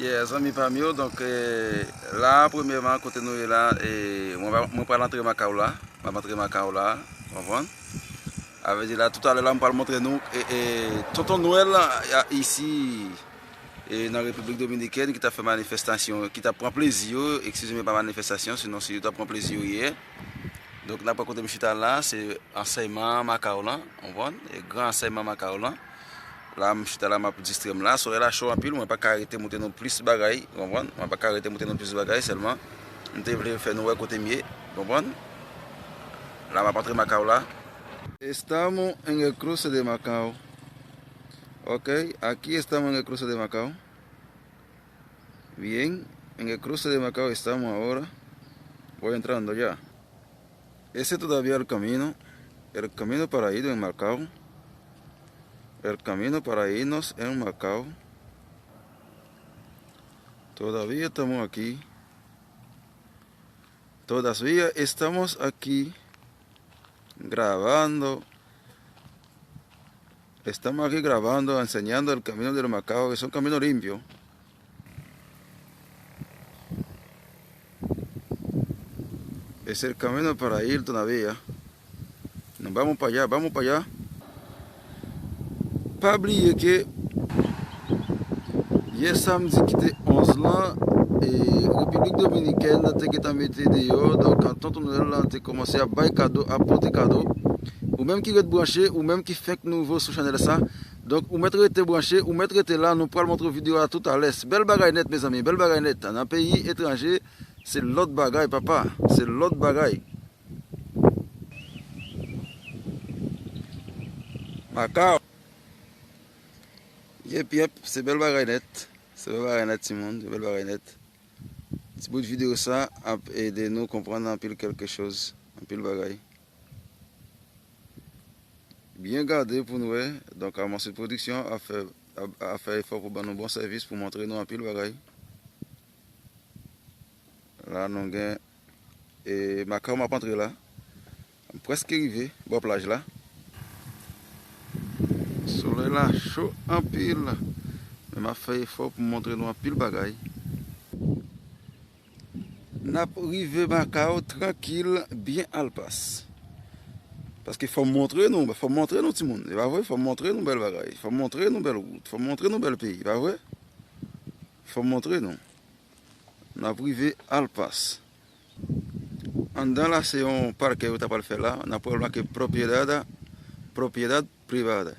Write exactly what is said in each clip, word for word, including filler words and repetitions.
Yeah, zanmi pa m yo, donk, eh, la, premyèman, kote nou ye la, eh, mwen va, mwen pral antre Macau la. M ap antre Macau la, w konprann? A vle di la, toutalè la, m pral montre nou, eh, eh, Tonton Nwèl, a, isi, eh, nan Repiblik Dominikèn, ki t ap fè manifestasyon, ki t ap pran plezi yo, eskize m, pa manifestasyon, sinon se yo t ap pran plezi yo yè. Donk, n ap wè kote m chita la, se ansèyman Macau lan, w konprann? E gran ansèyman Macau lan. La, m chita la, m ap distrè m la. Solèy la cho anpil, mwen pa ka rete montre nou plis bagay, w konprann? Mwen pa ka rete montre nou plis bagay, sèlman m te vle fè nou wè kote m ye, w konprann? La, m ap antre Macau la. Estamos en el cruce de Macao. Ok, aquí estamos en el cruce de Macao. Bien, en el cruce de Macao estamos ahora. Voy entrando ya. Ese todavía el camino, el camino para ir en Macao, el camino para irnos en Macao. Todavía estamos aquí, todavía estamos aquí grabando. Estamos aquí grabando, enseñando el camino del Macao, que es un camino limpio. Es el camino para ir todavía. Nos vamos para allá, vamos para allá. Pa bliye ke yè samdi ki te onz lan, e, Repiblik Dominikèn te gentan mete deyò, donk, Tonton Nwèl la te kòmanse ap bay kado, ap pote kado. Ou menm ki ret branche, ou menm ki fenk nouvo sou chanèl sa, donk, ou mèt rete branche, ou mèt rete la, nou pral montre w videyo a toutalè. Bèl bagay nèt, mezanmi, bèl bagay nèt. Nan peyi etranje, se lòt bagay, papa, se lòt bagay. Macao. Yep, yep, se bèl bagay nèt. Se bèl bagay nèt, timoun, se bèl bagay nèt. Ti bout videyo sa ap ede nou konprann anpil kèlke choz, anpil bagay. Byen gade pou n wè. Donk, Amonsid Pwodiksyon ap fè, ap, ap fè efò pou ban nou bon sèvis, pou montre nou anpil bagay. La, nou gen, e, Macao m ap antre la. M prèske rive bò plaj la. Solèy la cho anpil. Men m ap fè efò pou m montre nou anpil bagay. N ap rive Macao trankil, byen alpas. Paske fò m montre nou, fò m montre nou, timoun. E pa vre? Fò m montre nou bèl bagay. Fò m montre nou bèl wout. Fò m montre nou bèl peyi, pa vre? Fò m montre nou. N ap rive alpas. Anndan la, se yon pakè yo ta pral fè la. N ap wè l make propiedad, propiedad privada.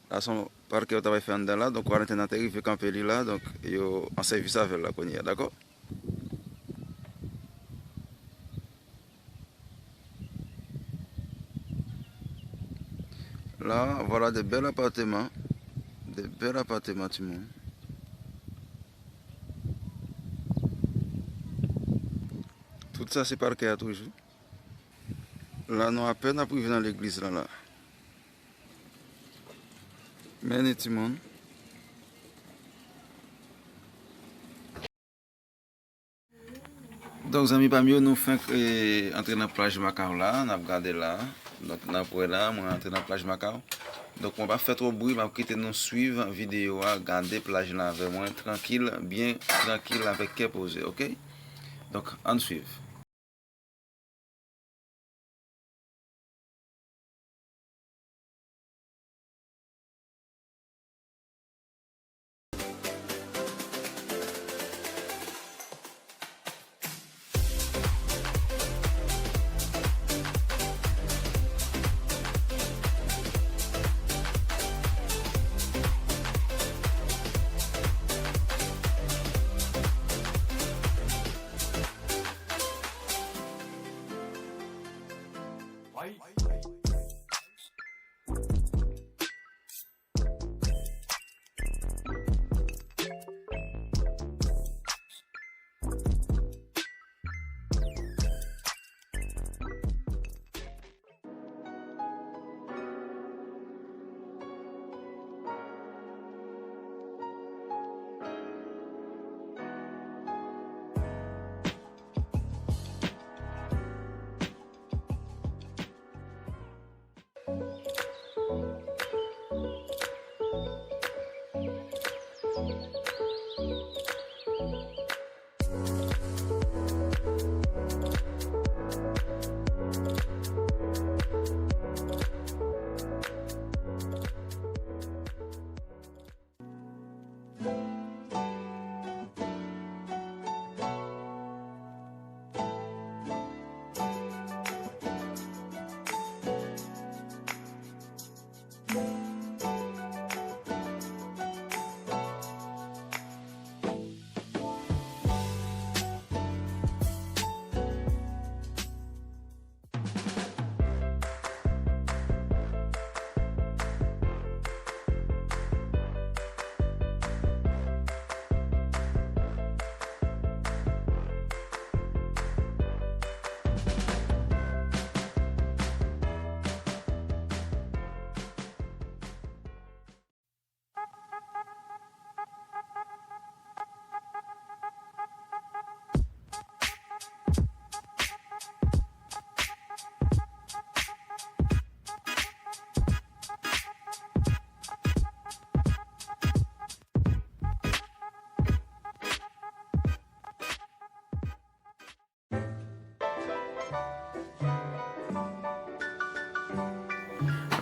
La, se yon pakè yo ta pral fè anndan la. Donk, kwarantèn nan te rive kanpe li la. Donk, yo an sèvis avè l la kounye a, dakò? La, vwala de bèl apatman. De bèl apatman, timoun. Tout sa se pakè a toujou. La, nou apèn ap rive nan legliz la, la. Men ni timoun. Donk, zanmi pa m yo, nou fenk, eh, antre nan plaj Macao la, n ap gade la. Donk, n ap wè la, mwen antre nan plaj Macao. Donk, mwen pa fè twòp bri, m ap kite nou swiv videyo a, gade plaj la avè mwen, trankil, byen trankil, avèk kè poze, oke? Donk, ann swiv.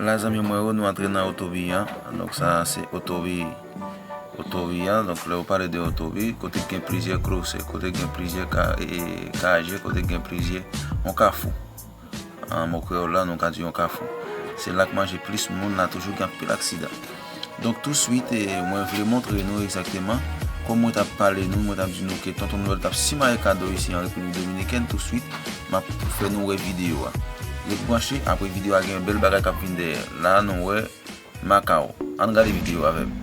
La, zanmi mwen yo, nou antre nan otobi an. Donk, sa a se otobi, otobi an. Donk, lè yo pale de otobi, kote gen plizyè klosè, kote gen plizyè ka-, e, e, kaje, kote gen plizyè, yon kafou. An mo kreyòl la, nou ka di yon kafou. Se la k manje plis moun, la toujou gen anpil aksidan. Donk, touswit, e, mwen vle montre nou egzakteman, kòm mwen t ap pale nou, mwen t ap di nou ke Tonton Nwèl t ap simaye kado isi an Repiblik Dominikèn, touswit, m ap fè nou wè videyo a. Ret branche, apre videyo a gen bèl bagay k ap vin dèyè. La, nou wè Makao. Ann gade videyo avè m.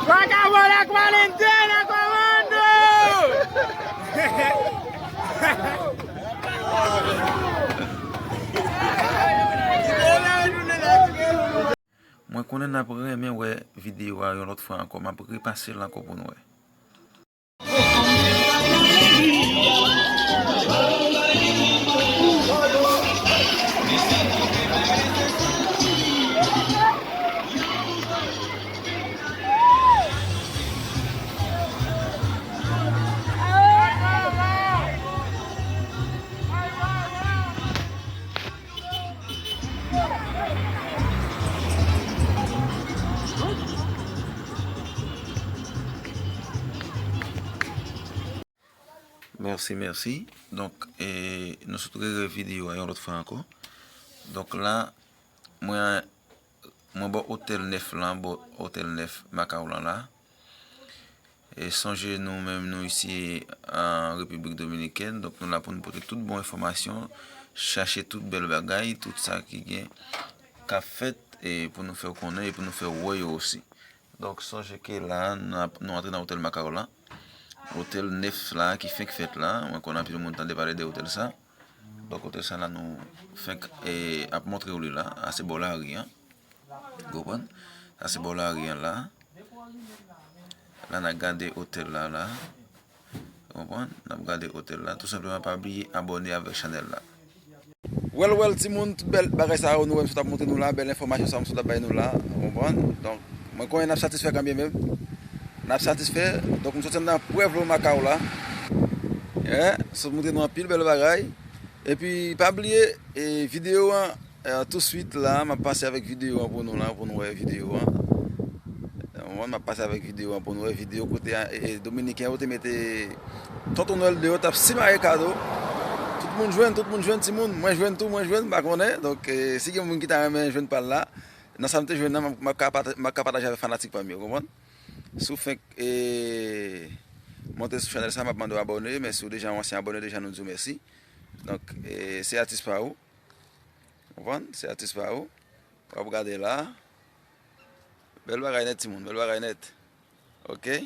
Vagabon la cuarentena, comando! Mwen konnen n ap renmen wè videyo a yon lòt fwa ankò. M ap repase l ankò pou nou wè. Mèsi, mèsi. Donk, e, nou sot rewè videyo a yon lòt fwa ankò. Donk la, mwen, mwen bò otèl nèf lan, bò otèl nèf Makao lan la. E sonje nou menm nou isi an Repiblik Dominikèn, donk nou la pou nou pote tout bon enfòmasyon, chache tout bèl bagay, tout sa ki gen k ap fèt, e pou nou fè w konnen e pou nou fè w wè yo osi. Donk, sonje ke la, n ap, nou antre nan otèl Makao la. Otèl nèf la, ki fenk fèt la. Mwen konn anpil moun tande pale de otèl sa. Donk, otèl sa la, nou fenk, e, ap montre w li la. A se bò lari an. Ou konprann? Sa se bò lari an la. La, n ap gade otèl la, la. Ou konprann? N ap gade otèl la. Tou senpleman, pa bliye abòne avèk chanèl la. Well, well, timoun, tout bèl bagay sa yo nou wè m sot ap montre nou la, bèl enfòmasyon sa yo m sot ap bay nou la, ou konprann? Donk, mwen konnen n ap satisfè kanmenm. N ap satisfè. Donk, m sot ann nan pwèv lo Makao la. Eh, sot montre nou anpil bèl bagay. Epi, pa bliye, e, videyo an, e, touswit la, m ap pase avèk videyo an pou nou la, pou nou wè videyo an. Ou konprann, m ap pase avèk videyo an pou nou wè videyo kote a, e, e, Dominiken yo te mete Tonton Nwèl deyò, t ap simaye kado. Tout moun jwenn, tout moun jwenn, timoun. Mwen jwenn tou, mwen jwenn, m pa konnen. Donk, e, si gen moun ki ta renmen jwenn pa l la, nan sa m te jwenn nan, m ap, m ap ka pata-, m ap ka pataje avèk fanatik pa m yo, konprann? Si w fenk, e, monte sou chanèl sa, m ap mande w abòne, men si w deja yon ansyen abòne, deja nou di w mèsi. Donk, e, se atis pa ou. Konprann? Se atis pa ou. W ap gade la. Bèl bagay nèt, timoun. Bèl bagay nèt. Oke?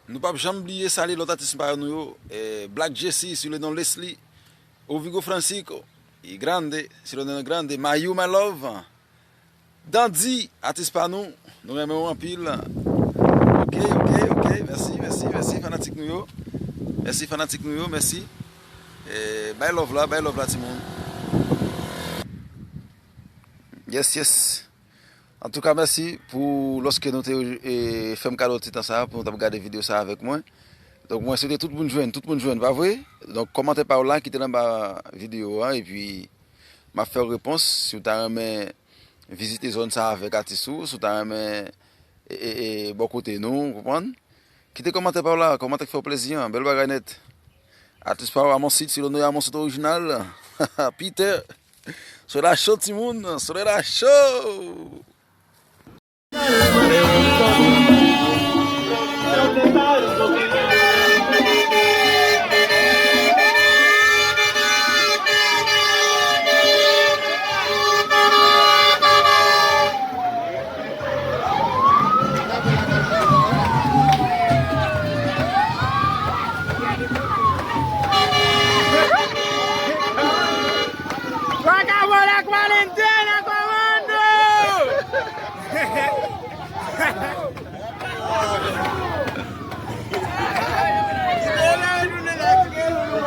Nou p ap janm bliye salye lòt atis pa nou yo. Eh, Black Jesse, sou le non Leslie. Ovigo Francisco. I grande, sou le non Grande. Mayou, my love. Dandy, atis pa nou, nou renmen w anpil. Oke, oke, oke, mèsi, mèsi, mèsi, fanatik nou yo. Mèsi, fanatik nou yo, mèsi. Eh, bay love la, bay love la, timoun. Yes, yes. Antouka, mèsi pou lòske nou te, eh, fè m kado ti tan sa a pou nou t ap gade videyo sa a avèk mwen. Donk, mwen swete tout moun jwenn, tout moun jwenn, pa vre? Donk, kòmantè pa w la, kite l anba videyo a, epi m ap fè w repons. Si w ta renmen vizite zòn sa avèk atis ou, si w ta renmen, e, e, e, bò kote nou, ou konprann? Kite kòmantè pa w la, kòmantè k fè w plezi an, bèl bagay nèt. Atis pa w, Amonsit, si l onore Amonsit orijinal. Peter, solèy la cho, timoun, solèy la cho!